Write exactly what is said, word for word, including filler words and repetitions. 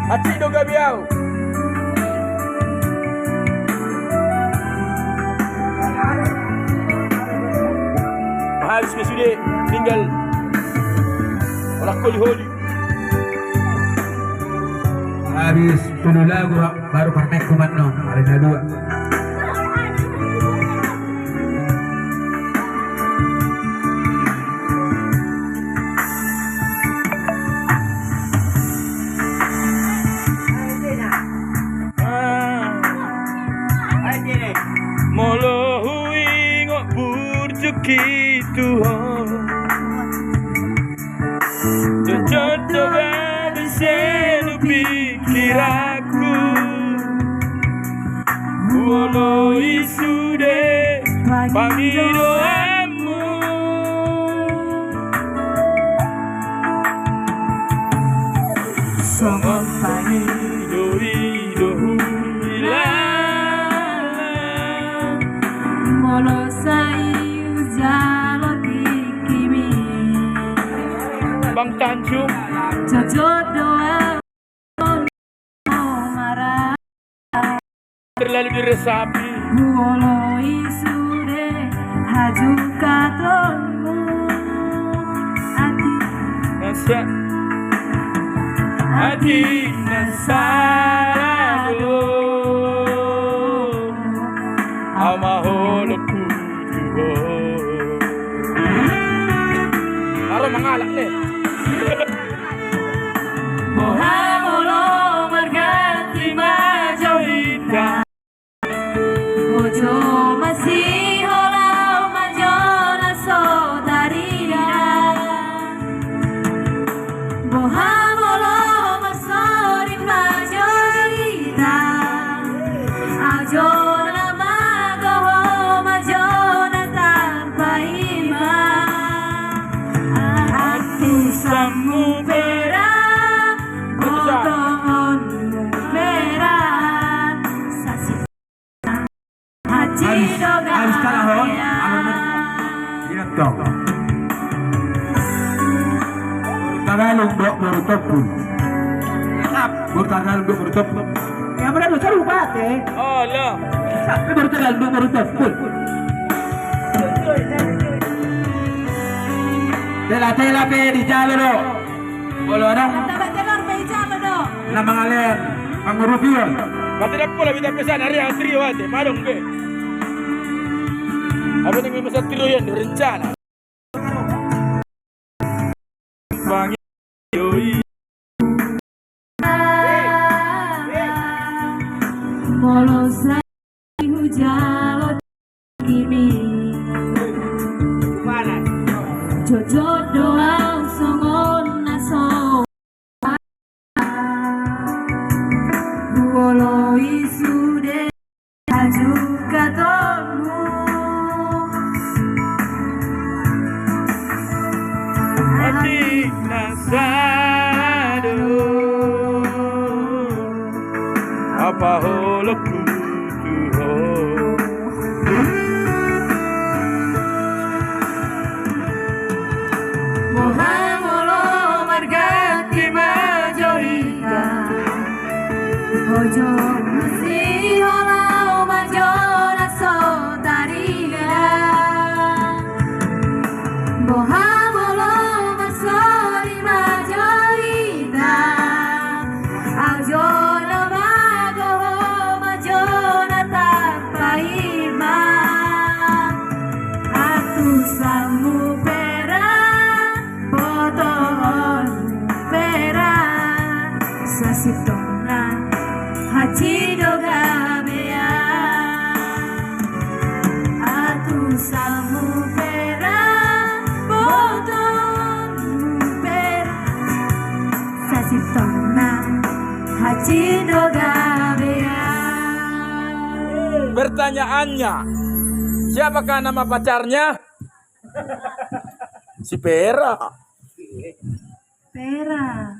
Hansit do gabe au. Habis be sude, tinggal olah holi-holi. Habis tolu lagu, baru parmaenku ma annon, ada na dua. Molo huingot burju i tu ho, jotjot do gabe sian pikiranku. Huoloi sude pangidoanmu. Songon pangido i do huilala. Molo sai hujalo tingkimi, Bang Tanjung. Jotjot do au. Terlalu diresapi. Huoloi sude hajukatonmu. Ati. Asa. Ati na sala do. Au ma holongku tu ho. Aro mangalap ne. Boha molo marganti ma jo hita. Ojo masiholau ma jo na so tarida. Boha molo marsorit ma jo hita. Au jo na magoho ma jo na tarpaima. Antusanmu pera, botoonmu pera. Sasi Habis, habis kalah ho. Ingat kau. Boru Tagalung do boru Tompul. Boru Tagalung do boru Tompul. Ya, benar, sarupa, te. Oh, lo. Boru Tagalung do boru Tompul. Tela-tela pe dijalo do. Molo adong na mangalean pangurupion. Mate dapola bita pesan ari trio ate madong be. Apa ning masa trio ian rencana. Bang. Molo sai hujalo tingkimi. Jotjot do au songon na so. Huoloi sude hajukatonmu. Atik na sada do. Apa holongku tu ho. Boha molo marganti ma jo hita. Ojo masiholau ma jo na so tarida. Boha molo marsorit ma jo hita. Au jo na magoho ma jo na tarpaima. Antusanmu pera, botoonmu pera. Sasintongna hansit do gabean. Antusanmu pera, botoonmu pera. Sasintongna hansit do gabean. Pertanyaannya, siapakah nama pacarnya? Si Pera. Pera.